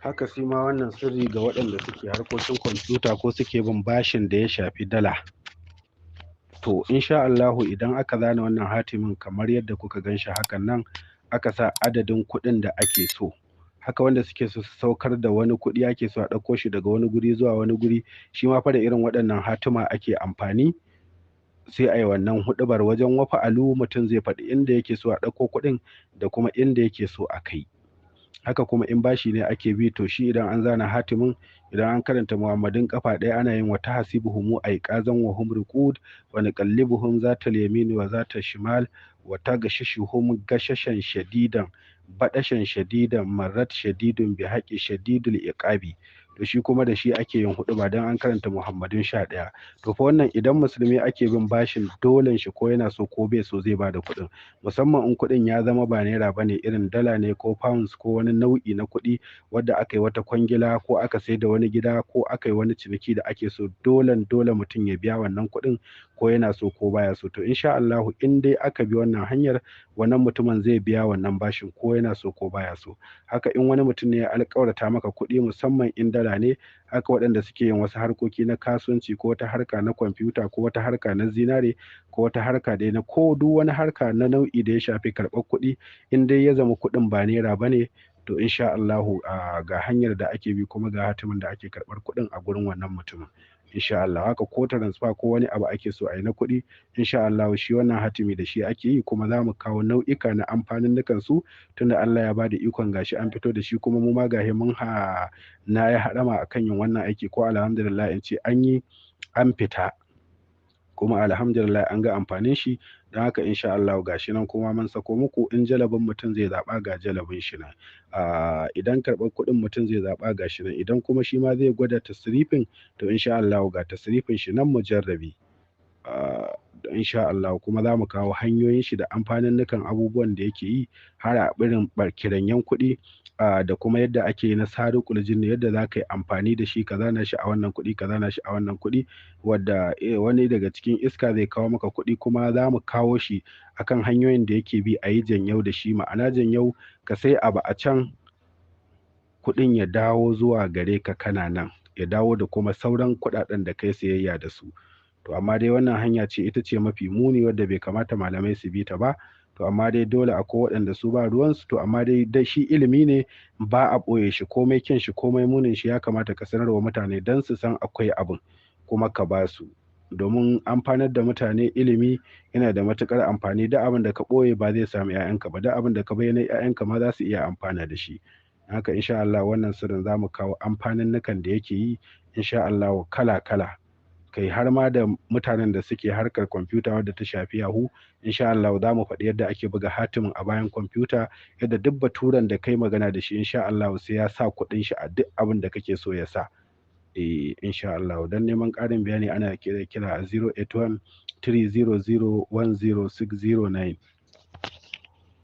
Haka shi ma wannan sirri ga waɗanda suke harkokin kwamfuta ko suke bin bashin da ya shafi dala. To insha Allahu idan aka zana wannan hatimin kamar yadda kuka gan shi hakan nan, aka sa adadin kuɗin da ake so. Haka wanda suke so su saukar da wani kuɗi ake so a ɗauko shi daga wani guri zuwa wani guri, shi ma fa da irin waɗannan hatima ake amfani. Sai a yi wannan huɗubar wajen wafa'alu, mutum zai faɗi inda yake so a ɗauko kuɗin da kuma inda yake so a kai. Haka kuma in bashi ne ake bi, to shi idan an zana hatimin, idan an karanta Muhammadin kafa ɗaya, ana yin wata hasibuhumu aiqazan wa hum ruqud wa nuqallibuhum zatal yamin wa zatal shimal wa taghshishuhum gashashan shadidan badashan shadidan marrat shadidun bi haqqi shadidul iqabi. To shi kuma da shi ake yin huɗuba dan an karanta Muhammadin 11. To fa wannan idan musulmi ake bin bashin, dolen shi ko yana so ko bai so zai bada kuɗin, musamman in kuɗin ya zama ba naira bane, irin dala ne ko pounds ko wani nau'i na kuɗi wadda aka yi wata kwangila ko aka sai da wani gida ko aka yi wani ciniki da ake so dolen dole mutum ya biya wannan kuɗin ko yana so ko baya so. To insha Allahu in dai aka bi wannan hanyar, wannan mutumin zai biya wannan bashin ko yana so ko baya so. Haka in wani mutum ne ya alƙawarta maka kuɗi, musamman in dala ne, haka waɗanda suke yin wasu harkoki na kasuwanci ko wata harka na kwamfuta ko wata harka na zinare ko wata harka dai na ko duk wani harka na nau'i da ya shafi karɓar kuɗi, in dai ya zama kuɗin ba naira bane, to insha Allahu ga hanyar da ake bi kuma ga hatimin da ake karɓar kuɗin a gurin wannan mutumin insha Allah. Haka ko transfer ko wani abu ake so a yi na kuɗi, insha Allah shi wannan hatimi da shi ake yi. Kuma za mu kawo nau'ika na amfaninnukan su, tunda Allah ya bada ikon gashi an fito da shi, kuma mu ma gashi mun ha na yi haɗama akan yin wannan aiki, ko alhamdulillah in ce an yi an fita, kuma alhamdulillah an ga amfanin shi. Don haka insha Allah gashi nan kuma mun sako muku. In jalabin mutum zai zaɓa, ga jalabin shi nan. Idan karɓar kuɗin mutum zai zaɓa, gashi nan. Idan kuma shi ma zai gwada tasrifin, to insha Allah ga tasrifin shi nan mujarrabi insha Allah. Kuma za mu kawo hanyoyin shi da amfaninnukan abubuwan da yake yi har a irin kiranyen kuɗi, da kuma yadda ake na sariƙul jinni, yadda za ka yi amfani da shi, ka zana shi a wannan kuɗi, ka zana shi a wannan kuɗi, wadda wani daga cikin iska zai kawo maka kuɗi. Kuma za mu kawo shi akan hanyoyin da yake bi a yi janyau da shi, ma'ana janyau ka sai abu a can, kuɗin ya dawo zuwa gare ka kana nan, ya dawo da kuma sauran kuɗaɗen da kai sayayya da su. To amma dai wannan hanya ce ita ce mafi muni wadda bai kamata malamai su bi ta ba. To amma dai dole akwai waɗanda su ba ruwansu. To amma dai shi ilimi ne, ba a ɓoye shi, komai kyan shi komai munin shi, ya kamata ka sanarwa mutane don su san akwai abin kuma ka ba su, domin amfanar da mutane. Ilimi yana da matuƙar amfani. Duk abin da ka ɓoye ba zai samu 'ya'yanka ba, duk abin da ka bayyana 'ya'yanka ma za su iya amfana da shi. Haka insha Allah wannan sirrin za mu kawo amfaninnukan da yake yi insha Allah kala kala, kai har ma da mutanen da suke harkar kwamfuta wadda ta shafi Yahoo. Insha Allah za mu faɗi yadda ake buga hatimin a bayan kwamfuta, yadda duk baturen da kai magana da shi insha Allah sai ya sa kuɗin shi a duk abin da kake so ya sa. Insha Allah don neman ƙarin bayani ana kira a 081 300 10609.